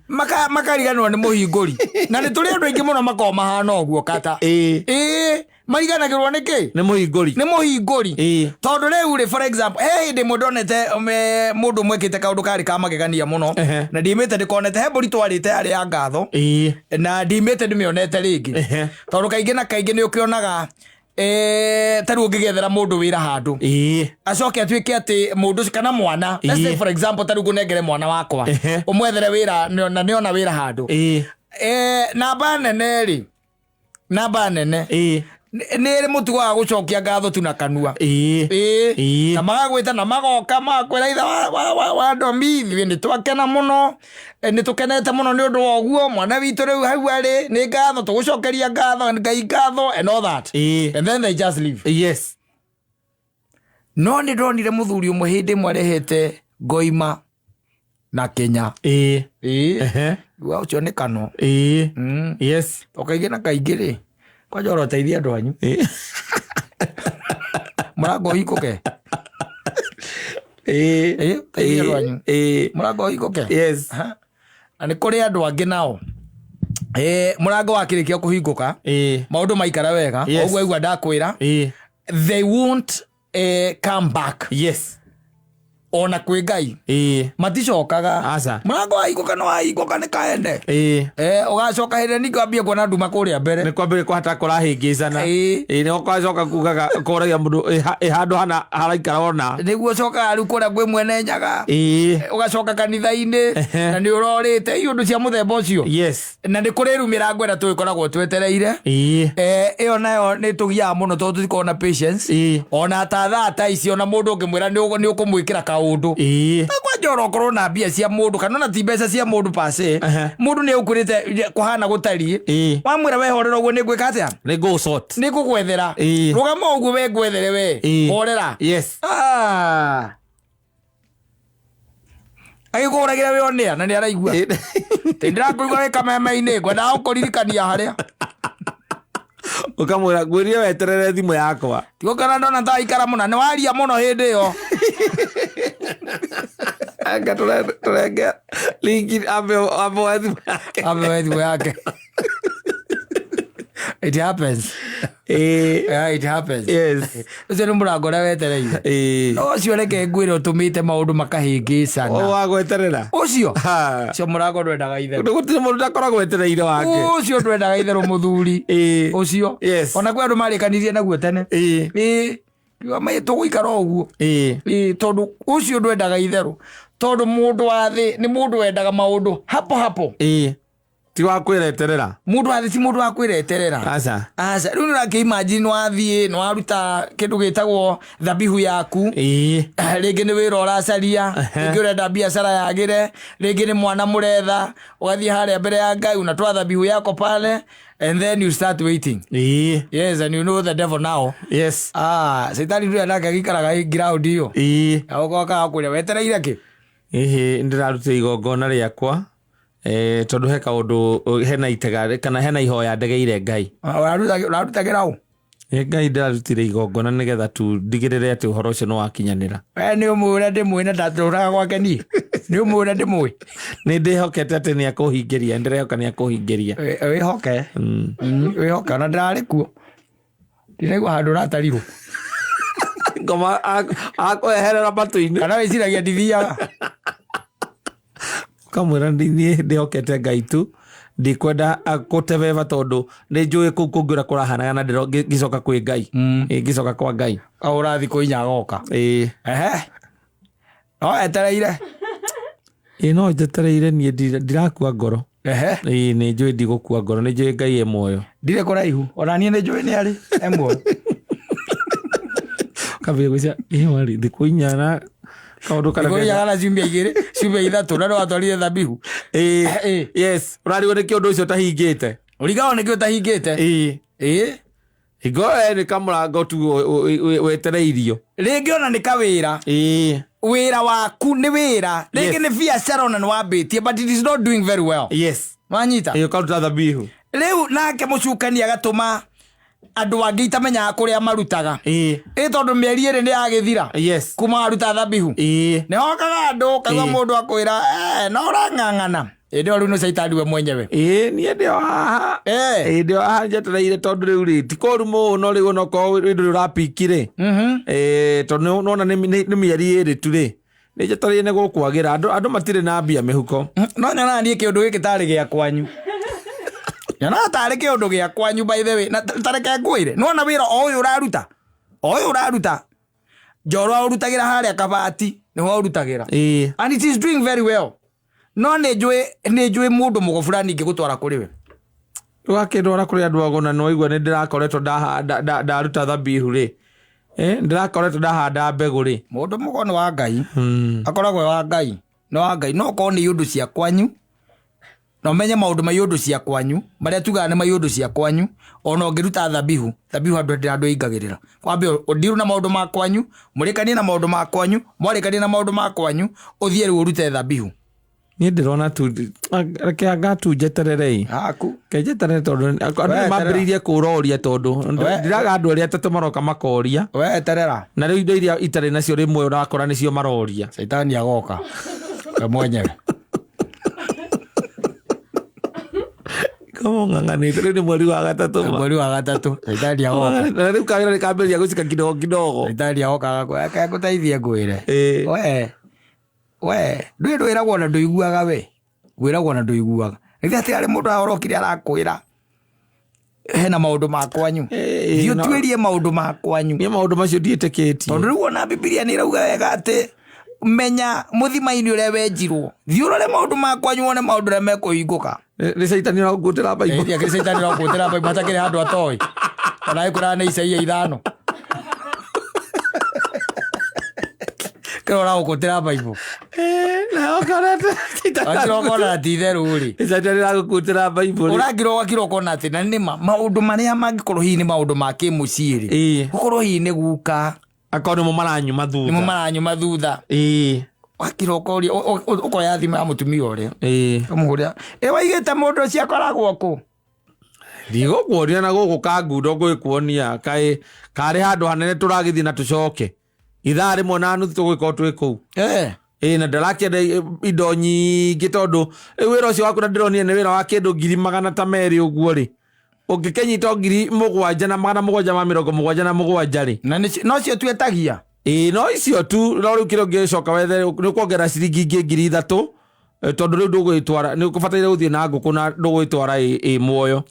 Makariganĩrwo nĩ mũhingũri. Na nĩ tũrĩ andũ aingĩ mũno makoragwo mahana ũguo kata. Ĩĩ. Ĩĩ. Mariganagĩrwo nĩ kĩ? Nĩ mũhingũri. Nĩ mũhingũri. Ĩĩ. Tondũ rĩu rĩ, for example, he hĩndĩ ĩmwe ndonete mũndũ ũmwe ekĩte kaũndũ karĩ ka magegania mũno. Ehe. Na ndiumĩte ndĩkonete, he mbũri twarĩte yarĩ ya ngatho. Ĩĩ. Na ndiumĩte ndĩmĩonete rĩngĩ. Ehe. Tondũ kaingĩ na kaingĩ nĩ ũkĩonaga, ta rĩu ũngĩgethera mũndũ wĩra handũ. Ĩĩ. Acoke atuĩke atĩ mũndũ ũcio kana mwana. Let's say Ĩĩ. for example, ta rĩu ngũnengere mwana wakwa. Ehe. Ũmwethere wĩra, na nĩona wĩra handũ. Ĩĩ. Namba nene rĩ. Namba nene. Ĩĩ. Nĩ ĩrĩ mũtugo wa gũcokia ngatho tu na kanua. Ĩĩ. Ĩĩ. Ĩĩ. Na magagwĩta na magoka magakwĩra ithe wa Ndomi, ithuĩ nĩ twakena mũno. Nĩ tũkenete mũno nĩ ũndũ wa ũguo, mwana witũ rĩu hau arĩ, nĩ ngatho, tũgũcokeria ngatho, Ngai ngatho, and all that. Ĩĩ. And then they just leave. Yes. No nĩ ndonire mũthuri ũmwe hĩndĩ ĩmwe arehete ngoima na Kenya. Ĩĩ. Ĩĩ. Ehe. Wa ũcio nĩ kano. Ĩĩ. Yes. O kaingĩ na kaingĩ rĩ, kwanja ũroteithia andũ anyu. Ĩĩ. Mũrango ũhingũke. Ĩĩ. Ĩĩ, teithia andũ anyu. Ĩĩ. Mũrango ũhingũke. Yes. Aha. Na nĩ kũrĩ andũ angĩ nao. Ĩĩ, mũrango wakĩrĩkia kũhingũka, Ĩĩ. maũndũ maikara wega. Yes. Ũguo aigua ndakwĩra. Ĩĩ. They won't come back. Yes. Ona kwĩ Ngai. Ĩĩ. Maticokaga. Aca. Mũrango wahingũka nĩ wahingũka nĩ kaende. Ĩĩ. Ũgacoka hĩndĩ ĩrĩa ningĩ wambie kuona nduma kũrĩa mbere. Nĩ kwambĩrĩria kũhata kũrahĩngĩcana. Ĩĩ. Ĩĩ, nĩ ũgacoka kugaga, kũragia mũndũ, ĩ handũ hana haraikara ona. Nĩguo ũcokaga rĩu kũrĩa kwĩ mwene Nyaga. Ĩĩ. Ũgacoka kanitha-inĩ, Ehe. na nĩ ũrorĩte iũndũ cia mũthemba ũcio. Yes. Na nĩ kũrĩ rĩu mĩrango ĩrĩa tũgĩkoragwo twetereire. Ĩĩ. Ĩyo nayo nĩ tũgiaga mũno tondũ tũtikoragwo na patience. Ĩĩ. Ona ta thaa ta ici, ona mũndũ ũngĩmwĩra nĩ ũkũmwĩkĩra kaũndũ. Ĩĩ. Ta kwanja ona ũkorwo na mbia cia mũndũ, kana ona ti mbeca cia mũndũ per se. Ehe. Mũndũ nĩ ũkwĩrĩte kũhana gũtariĩ. Ĩĩ. Wamwĩra we horera ũguo nĩ ngwĩka atĩa? Nĩ ngũgũ-sort. Nĩ ngũgwethera. Ĩĩ. Rũgama ũguo we ngwethere we. Ĩĩ. Horera. Yes. Agĩkũhũragĩra wĩ onĩa na nĩ araigua. Ĩĩ. Tĩ ndĩrakũigua wĩ kameme-inĩ, ngwendaga gũkũririkania harĩa. Ũkamwĩra, ngwĩrire weterere thimũ yakwa. Tigo kana ndona ta waikara mũno, nĩ waria mũno hĩndĩ ĩyo. Anga tũrenge lingi ambe oe thimũ yake. Ambe oe thimũ yake. It happens. Ĩĩ. Yeah, it happens. Yes. Ũcio nĩ mũrango ũrĩa wetereire. Ĩĩ. No ũcio reke ngwĩre ũtũmĩte maũndũ makahĩngĩcana. Ũyũ wa gweterera. Ũcio? Ha. Ũcio mũrango ndwendaga itherũ. Gũtirĩ mũndũ ndakoragwo etereire wake. Ũcio ndwendaga itherũ mũthuri. Ĩĩ. Ũcio. Yes. Ona kwĩ andũ marĩkanirie naguo tene. Ĩĩ. Ĩĩ. Kiuga, tũgũikara o ũguo. Ĩĩ. Ĩĩ, tondũ ũcio ndwendaga itherũ. Tondũ mũndũ wa thĩ nĩ mũndũ wendaga maũndũ hapo hapo. Ĩĩ. Ti wa kwĩreterera. Mũndũ wa thĩ ti mũndũ wa kwĩreterera. Aca. Aca. Rĩu nĩ ũrakĩ-imagine nĩ wathiĩ, nĩ waruta kĩndũ gĩtagwo thabihu yaku. Ĩĩ. Rĩngĩ nĩ wĩra ũracaria, rĩngĩ ũrenda biacara yagĩre, rĩngĩ nĩ mwana mũretha, ũgathiĩ harĩa mbere ya Ngai, unatoa thabihu yako pale, and then you start waiting. Ĩĩ. Yes, and you know the devil now. Yes. Caitani ndũrĩa nake agĩikaraga ground ĩyo. Ĩĩ. Na ũgoka akwĩra wetereire kĩ? Ĩhĩ, ndĩrarutire igongona rĩakwa. Tondũ he kaũndũ, hena itega, kana hena ihoya ndegeire Ngai. Ũrarutagĩra ũ? Ngai ndĩrarutire igongona nĩgetha tu ndigĩrĩre atĩ ũhoro ũcio nĩ wakinyanĩra. We nĩ ũmũĩ ũrĩa ndĩmũĩ na ndatũraga gwake niĩ. Nĩ ũmũĩ ũrĩa ndĩmũĩ. Nĩ ndĩhokete atĩ nĩ akũhingĩria, ndĩrehoka nĩ akũhingĩria. Wĩhoke. Wĩhoke, ona ndĩrarĩ kuo. Ndiraigua handũ ũratarirwo. Ngoma akweherera matũ-inĩ. Kana wĩciragia ndithiaga. Ũkamwĩra niĩ ndĩhokete Ngai tu, ndikwenda gũtebeba tondũ nĩ njũĩ kũu kũngĩ ũrĩa kũrahanaga na ngĩcoka kwĩ Ngai. Ĩĩ, ngĩcoka kwa Ngai. Ahũra thikũ inya agoka. Ĩĩ. Ehe. No etereire. Ĩĩ no njetereire niĩ ndirakua ngoro. Ehe. Ĩĩ nĩ njũĩ ndigũkua ngoro, nĩ njũĩ Ngai e muoyo. Ndirĩ kũraihu. Ona niĩ nĩ njũĩ nĩ arĩ e muoyo. Kambĩrĩria gwĩciria, ĩĩ warĩ thikũ inya na kaũndũ karĩa Thikũ inya kana ciumia igĩrĩ, ciumia ithatũ na nĩwatwarire thabihu. Ĩĩ. Ĩĩ. Yes, ũrarigwo nĩkĩ ũndũ ũcio ũtahingĩte. Ũrigagwo nĩkĩ ũtahingĩte. Ĩĩ. Ĩĩ. Hingo ĩyo nĩ kamũrango tu wetereirio. Rĩngĩ ona nĩ kawĩra. Ĩĩ. Wĩra waku nĩ wĩra. Rĩngĩ nĩ biacara ona nĩ wambĩtie but it is not doing very well. Yes. Wanyita? Ĩĩ ũkaruta thabihu. Rĩu nake mũcukani agatũma andũ angĩ itamenyaga kũrĩa marutaga. Ĩĩ. Ĩ tondũ mĩeri ĩrĩ nĩ yagĩthira. Yes. Kuma waruta thabihu. Ĩĩ. Nĩ hokaga andũ ũkaigua Ĩĩ. mũndũ akwĩra no ũrang'ang'ana. Ĩndĩ ĩyo rĩu nĩ caitani we mwenyewe. Ĩĩ niĩ ndĩ o haha. Eh. Ĩĩ ndĩ o haha njetereire tondũ rĩu rĩ ti kũru mũno rĩu onokorwo wĩ ndũrĩ ũrapiki rĩ. Ĩĩ tondũ nĩwona nĩ mĩeri ĩrĩ tu rĩ. Nĩ njetereire nĩ gũkwagĩra andũ matirĩ na mbia mĩhuko. No nyonaga niĩ kĩũndũ gĩkĩ tarĩ gĩa kwanyu. Nyonaga tarĩ kĩũndũ gĩa kwanyu by the way. Na ta reke ngwĩre. Nĩwona wĩra o ũyũ ũraruta? O ũyũ ũraruta. Njorua ũrutagĩra harĩa kabati nĩho ũrutagĩra. Ĩĩ. And it is doing very well. No nĩ njũĩ mũndũ mũgo fulani ingĩgũtwara kũrĩ we. Ũgakĩndwara kũrĩ andũ ago na nĩwaigua nĩ ndĩrakoretwo ndaruta thabihu rĩ. Ndĩrakoretwo ndahanda mbegũ rĩ. Mũndũ mũgo nĩ wa Ngai. Akoragwo e wa Ngai. Nĩ wa Ngai. No okorwo nĩ iũndũ cia kwanyu, na ũmenye maũndũ ma iũndũ cia kwanyu, marĩa tugaga nĩ ma iũndũ cia kwanyu, ona ũngĩruta thabihu, thabihu andũ andũ aingagĩrĩra. Kwambe ũndiru na maũndũ ma kwanyu, mũrĩkanie na maũndũ ma kwanyu, mwarĩkanie na maũndũ ma kwanyu, ũthiĩ rĩu ũrute thabihu. Niĩ ndĩrona tu, reke anga tu njeterere. Haku. Ke njeterere tondũ andũ We eterera. mambĩrĩirie kũroria tondũ ndiraga andũ arĩa atatũ maroka makoria. We eterera. Na rĩu indo iria itarĩ nacio rĩmwe ũrakora nĩcio maroria. Caitani agoka. We mwenyewe. Kama ng'ang'anĩte rĩu nĩ mweri wa gatatũ ma. Mweri wa gatatũ. Caitani agoka. Na rĩu kawĩra nĩkambĩrĩria gũcika kidogo kidogo. Caitani agoka agakwĩra, reke ngũteithie ngwĩre. Ĩĩ. We. We, ndũĩ ndwĩragwo na ndũiguaga we. Wĩragwo na ndũiguaga. Rĩrĩa atĩ harĩ mũndũ ahorokire arakwĩra hena maũndũ ma kwanyu. Ĩĩ, Thiĩ ũtuĩrie maũndũ ma kwanyu. Niĩ maũndũ macio ndiĩtĩkĩtie. Tondũ rĩu ona Bibilia nĩ ĩrauga wega atĩ menya mũthima-inĩ ũrĩa wenjirwo. Thiĩ ũrore maũndũ ma kwanyu wone maũndũ ũrĩa mekũhingũka. Nĩ caitani ũragũkũtĩra Bible. Ĩĩ, akĩrĩ caitani ũragũkũtĩra Bible hatakĩrĩ handũ atoĩ. Ona agĩkwĩraga nĩ Isaia 5. Kĩrĩa ũragũkũtĩra Bible. Na ũkorete Wakira ũkona ti itherũ rĩ. Caitani ũragũkũtĩra Bible. Ũrakira ũgakira ũkona atĩ na nĩma maũndũ marĩa mangĩkorwo hihi nĩ maũndũ ma kĩmũciĩ rĩ. Ĩĩ. Gũkorwo hihi nĩ guka. Akorwo nĩmo maranyuma thutha. Nĩmo maranyuma thutha. Ĩĩ. Wakira ũkoria, ũkoya thimũ ya mũtumia ũrĩa. Ĩĩ. Ũkamũhũrĩra. Ĩ waigĩte mũndũ ũcio akoragwo kũ? Ndigũkuonia na gũkũ kangundo ngũgĩkuonia kaĩ karĩ handũ hanene tũragĩthiĩ na tũcoke. Ithaa rĩmwe na nuthu tũgũgĩkorwo twĩ kũu. Ĩĩ, na ndarakĩenda indo nyingĩ tondũ rĩu wĩra ũcio waku na ndĩronire nĩ wĩra wa kĩndũ ngiri magana ta merĩ ũguo rĩ. Ũngĩkĩnyita 7,777 rĩ. Na no cio tuetagia? Ĩĩ, no icio tu, no rĩu kĩrĩa ũngĩcoka wethe nĩ kuongerera ciringi ingĩ ngiri ithatũ, tondũ rĩu ndũgũgĩtwara, nĩ ũbataire gũthiĩ na ngũkũ na ndũgũgĩtwara ĩ muoyo.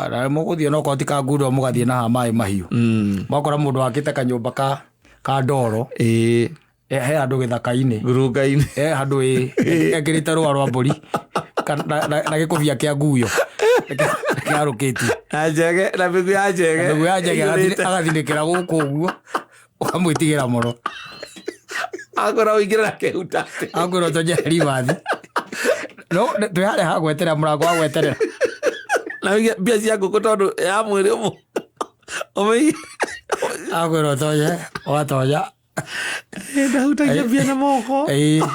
Na mũgũthiĩ no korwo ti kangundo mũgathiĩ na haha maĩ mahiũ. Mwakora mũndũ wakĩte kanyũmba ka ndoro. Ĩĩ. He handũ gĩthaka-inĩ. Ngurunga-inĩ. He handũ ekĩrĩte rũa rwa mbũri na gĩkũbia kĩa nguyo. Kĩarũkĩtie. Na njege, na mĩguu ya njege. Na mĩguu ya njege Iyũrĩte. agathinĩkĩra gũkũ ũguo. Ũkamwĩtigĩra mũno. Akwĩra ũingĩre na kĩhutatĩ. Akwĩra ũtonye ribathi. No, twĩ harĩa ha gweterera, mũrango wa gweterera. Na ũige mbia cia ngũkũ tondũ ya mwĩrĩ ũmwe. Ũmĩige. Akwĩra ũtonye, ũgatonya. Ndahutagia mbia na moko. Ĩĩ.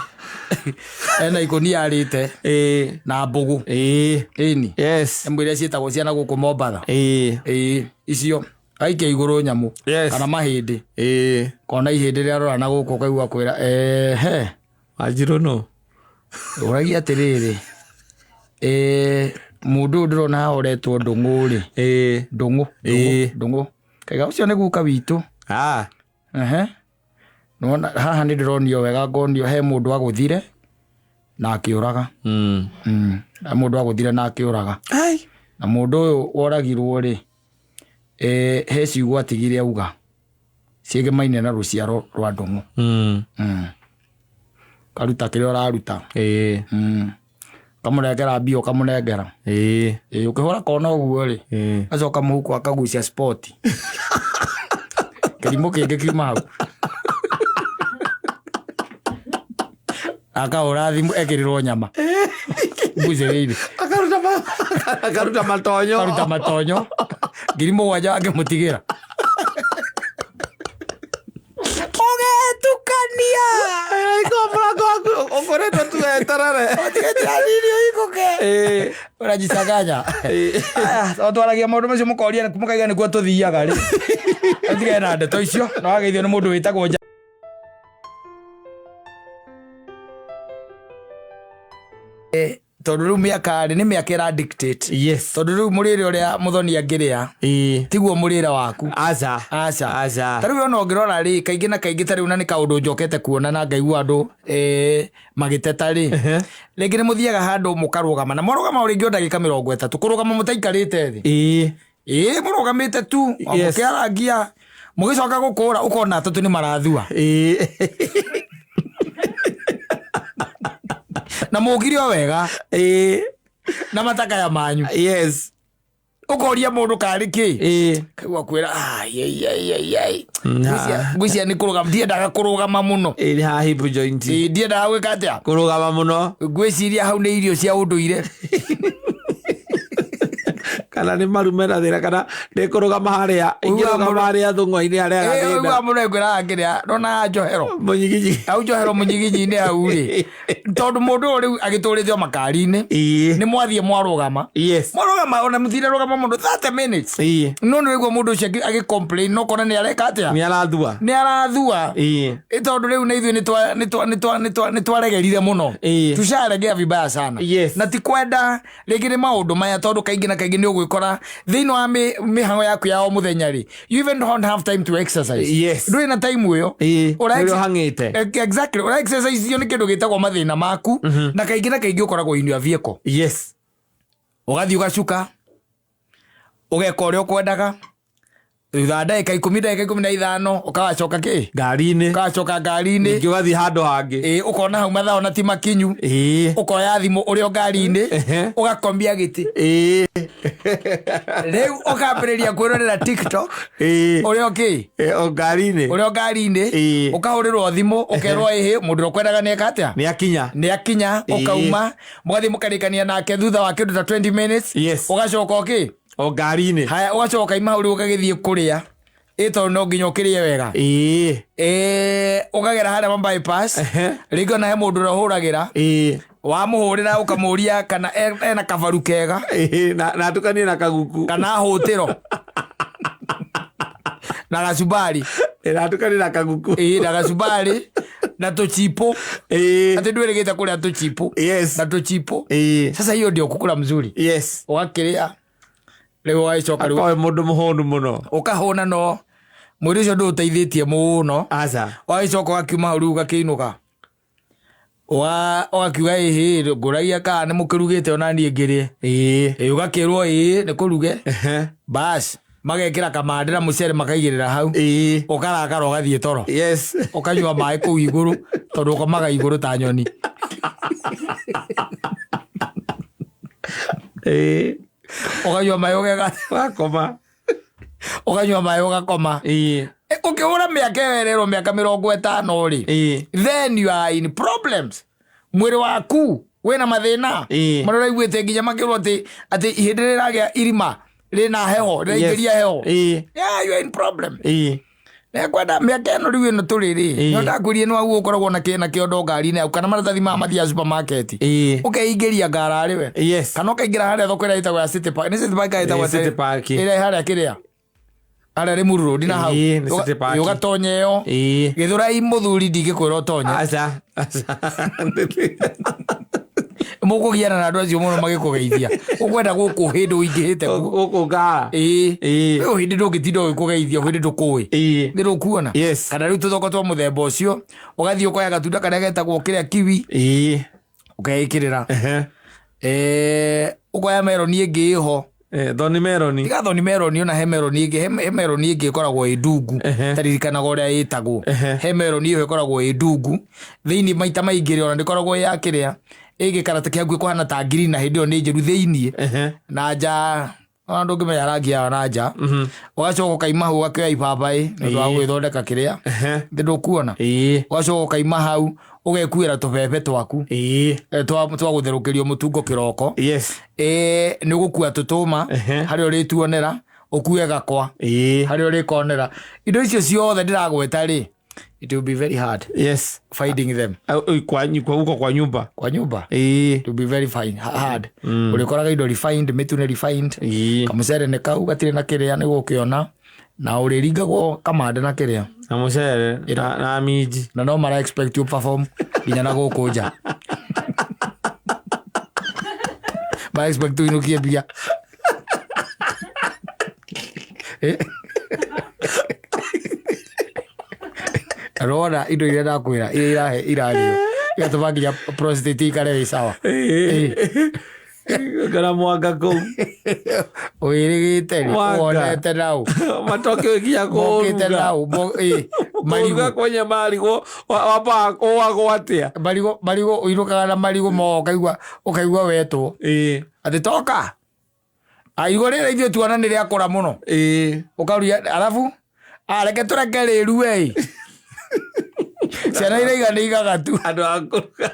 Ena ikũnia arĩte. Ĩĩ. Na mbũgũ. Ĩĩ. Ĩni. Yes. Mbũ iria ciĩtagwo ciana gũkũ Mombatha. Ĩĩ. Ĩĩ. Icio. Aikia igũrũ nyamũ. Yes. Kana mahĩndĩ. Ĩĩ. Kona ihĩndĩ rĩa rora na gũkũ ũkaigua kwĩra, ehe. Wanjirũ nũ? Ũragia atĩrĩrĩ. Mũndũ ũyũ ndĩrona haha ũretwo Ndũng'ũ rĩ. Ĩĩ. Ndũng'ũ. Ĩĩ. Ndũng'ũ. Kaiga ũcio nĩ guka witũ. Ah. Ehe. Nĩwona haha nĩ ndĩronio wega, ngonio he mũndũ agũthire na akĩũraga. He mũndũ agũthire na akĩũraga. Ai. Na mũndũ ũyũ woragirwo rĩ, he ciugo atigire auga ciĩgemaine na rũciaro rwa Ndung'u. Karuta kĩrĩa ũraruta. Kamũnengera mbia ũkamũnengera. Ũkĩhũra kona ũguo rĩ, acoka mũhuko akagucia spoti. Kĩrimũ kĩngĩ kiuma hau. Akahũra thimũ ekĩrĩrwo nyama. Mbucĩrĩ-inĩ. Akaruta matonyo. Akaruta matonyo. 7,000 akĩmũtigĩra. Ũgetukania. Iko mũrango waku ũkoretwo tu weterere. Ũrajicanganya. Aya, to twaragia maũndũ macio mũkoria mũkaiga nĩkuo tũthiaga rĩ. Ũtigane na ndeto icio na wageithio nĩ mũndũ wĩtagwo Tondũ rĩu mĩaka rĩ, nĩ mĩaka ĩra dictate. Yes. Tondũ rĩu mũrĩre ũrĩa mũthoni angĩrĩa, tiguo mũrĩre waku. Aca. Aca. Aca. Ta rĩu ona ũngĩrora rĩ, kaingĩ na kaingĩ ta rĩu na nĩ kaũndũ njokete kuona na ngaigua andũ magĩteta rĩ. Rĩngĩ nĩ mũthiaga handũ mũkarũgama, na mwarũgama o rĩngĩ o ndagĩka 30, kũrũgama mũtaikarĩte thĩ. Mũrũgamĩte tu, o mũkĩarangia, mũgĩcoka gũkũra, ũkona atatũ nĩ marathua. Na mũkire o wega. Na matakaya manyu. Yes. Ũkoria mũndũ karĩ kĩ? Kaigua kwĩra, ai, ai, ai, ai, ai. Ngwĩciria nĩ kũrũgama, ndiendaga kũrũgama mũno. Nĩ ha hip joint. Ndiendaga gwĩka atĩa? Kũrũgama mũno. Ngwĩciria hau nĩ irio cia ũndũire. Kana nĩ maru mena thĩna, kana nĩ kũrũgama harĩa, ingĩrũgama harĩa thũng'wa-inĩ harĩa gathĩna. Ũiguaga mũndũ agĩkwĩra akĩrĩa, ndona njohero. Mũnyiginyi. Hau njohero mũnyiginyi-inĩ hau rĩ. Tondũ mũndũ ũyũ rĩu agĩtũrĩte o makari-inĩ. Nĩ mwathiĩ mwarũgama. Yes. Mwarũgama, ona mũtire rũgama mũndũ 30 minutes. No nĩ ũraigua mũndũ ũcio agĩ-complain, no kona nĩ areka atĩa? Nĩ arathua. Nĩ arathua. Tondũ rĩu na ithuĩ nĩ twaregerire mũno. Tusharegea vibaya sana. Yes. Na ti kwenda rĩngĩ nĩ maũndũ maya, tondũ kaingĩ na kaingĩ nĩ ũgwĩkora thĩinĩ wa mĩhang'o yaku ya o mũthenya rĩ, you even don't have time to exercise. Yes. Ndũrĩ na time ĩyo. Ũrĩa ũhang'ĩte. Exactly. Ũra exercise iyo nĩ kĩndũ gĩtagwo mathĩna maku, na kaingĩ na kaingĩ ũkoragwo in your vehicle. Yes. Ũgathiĩ ũgacuka, ũgeka ũrĩa ũkwendaga, thutha wa ndagĩka ikũmi, ndagĩka ikũmi na ithano, ũkawacoka kĩ? Ngari-inĩ. Ũkawacoka ngari-inĩ. Ningĩ ũgathiĩ handũ hangĩ. Ũkona hau mathaa ona ti makinyu. Ũkoya thimũ ũrĩ o ngari-inĩ, ũgakomia gĩtĩ. Rĩu ũkambĩrĩria kwĩrorera TikTok. Ũrĩ o kĩ? O ngari-inĩ. Ũrĩ o ngari-inĩ. Ũkahũrĩrwo thimũ, ũkerwo ĩhĩ, mũndũ ũrĩa ũkwendaga nĩ eka atĩa? Nĩ akinya. Nĩ akinya, ũkauma, mũgathiĩ mũkarĩkania nake thutha wa kĩndũ ta 20 minutes. Yes. Ũgacoka o kĩ? O ngari-inĩ. Haya, ũgacoka ima hau rĩu ũgagĩthiĩ kũrĩa. Tondũ no nginya ũkĩrĩe wega. Ũkagera harĩa ma bypass. Rĩngĩ ona he mũndũ ũrĩa ũhũragĩra. Wamũhũrĩra ũkamũria kana ena kabaru kega. Na atukanie na kaguku. Kana hũtĩro. Na gacumbari. Na atukanie na kaguku. Na gacumbari. Na tũchipo. Atĩ ndwĩrĩgĩte kũrĩa tũchipo. Yes. Na tũchipo. Sasa hiyo ndio kukula mzuri. Yes. Ũgakĩrĩa. Rĩu ũgagĩcoka rĩu. Akoe mũndũ mũhũnu mũno. Ũkahũna no mwĩrĩ ũcio ndũũteithĩtie mũno. Aca. Ũgagĩcoka ũgakiuma hau rĩu ũgakĩinũka. Ũgakiuga ĩhĩ, ngũragia kana nĩ mũkĩrugĩte ona niĩ ngĩrĩe. Ũgakĩrwo ĩĩ, nĩ kũruge. Bas, magekĩra kamande na mũcere makaigĩrĩra hau. Ũkarakara ũgathiĩ toro. Yes. Ũkanyua maĩ kũu igũrũ, tondũ ũkomaga igũrũ ta nyoni. Ũkanyua maĩ ũgeka. Ũgakoma. Ũkanyua maĩ ũgakoma. Ũkĩhũra mĩaka ĩyo ĩrerwo mĩaka 50 rĩ, then you are in problems. Mwĩrĩ waku wĩna mathĩna. Marĩa ũraiguĩte nginya makĩrwo atĩ ihĩndĩ rĩragĩa irima rĩna heho, rĩraingĩria heho. Yeah, you are in problem. Nĩngwenda mĩaka ĩno rĩu ĩno tũrĩ rĩ, nĩ ndakwĩrire nĩ wau ũkoragwo na kĩondo ngari-inĩ yaku, kana maratathi maya mathiaga supermarket. Ũkeingĩria ngara rĩ we. Yes. Kana ũkaingĩra harĩa thoko ĩrĩa ĩtagwo ya City Park. Nĩ City Park ĩtagwo City Park. Ĩrĩa harĩa kĩrĩa? Harĩa Limuru Road na hau. Nĩ City Park. Ũgatonya ĩyo. Gĩthũrai mũthuri ndingĩkwĩra ũtonye. Aca, aca. Mũkũgiana na andũ acio mũno magĩkũgeithia. Ũkwenda gũkũ hĩndĩ ũingĩhĩte kuo. Gũkũ ngara. Ĩĩ. Ĩĩ. Rĩu hĩndĩ ndũngĩtinda ũgĩkũgeithia hĩndĩ ndũkũĩ. Ĩĩ. Nĩ rũkuona? Yes. Kana rĩu tũthoko twa mũthemba ũcio, ũgathiĩ ũkoya gatunda karĩa getagwo kĩrĩa kiwi, Ĩĩ. ũkeĩkĩrĩra. Ehe. Ũkoya meroni ĩngĩ ĩho. Thoni meroni. Tiga thoni meroni, ona he meroni ĩngĩ, he meroni ĩngĩ ĩkoragwo ĩ ndungu. Ehe. Taririkanaga ũrĩa ĩtagwo. Ehe. He meroni ĩyo ĩkoragwo ĩ ndungu. Thĩinĩ maita maingĩ rĩ, ona ndĩkoragwo ĩ ya kĩrĩa, ĩ gĩkarata kĩa hakuhĩ kũhana ta green na hĩndĩ ĩyo nĩ njĩru thĩinĩ. Ehe. Na nja, ona ndũngĩmenya rangi yayo na nja. Ũgacoka ũkaima hau ũgakĩoya ibabaĩ nĩ ũndũ wa gwĩthondeka kĩrĩa. Ehe. Nĩ ndũkuona? Ĩĩ. Ũgacoka ũkaima hau ũgekuĩra tũbebe twaku. Ĩĩ. Twa gũtherũkĩrio mũtungo kĩroko. Yes. Nĩ ũgũkua tũtũma Ehe. harĩa ũrĩtuonera, ũkue gakwa Ĩĩ. harĩa ũrĩkonera. Indo icio ciothe ndĩragweta rĩ, it will be very hard Yes. finding them. Kwa huko kwa nyumba. Kwa nyumba. Ĩĩ. It will be very fine, hard. Ũrĩkoraga indo refined, mĩtu nĩ refined. Ĩĩ. Kamũcere nĩ kau gatirĩ na kĩrĩa nĩ gũkĩona, na ũrĩringagwo kamande na kĩrĩa. Na mũcere na minji. Na no mara expect you perform nginya na gũkũ nja. Mara expect ũinũkie mbia. Rora indo iria ndakwĩra iria irahe irarĩo igatũma nginya prostate ikare ĩ sawa. Kana mwanga kũu. Wĩrĩgĩte rĩ, Mwanga. wonete nau. Matoke nginya Mokĩte kũruga. nau, marigũ. Kũruga kwenye marigũ wambaga kũwagwo atĩa? Marigũ, marigũ, ũinũkaga na marigũ mo, ũkaigua wetwo. Ĩĩ. Atĩ toka. Irigũ rĩrĩ ithuĩ tuona nĩ rĩakũra mũno. Ĩĩ. Ũkaruria, arabu, reke tũreke rĩrue ĩ. Ciana iraiga nĩ igaga tu. Andũ a kũruga.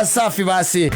Safi basi.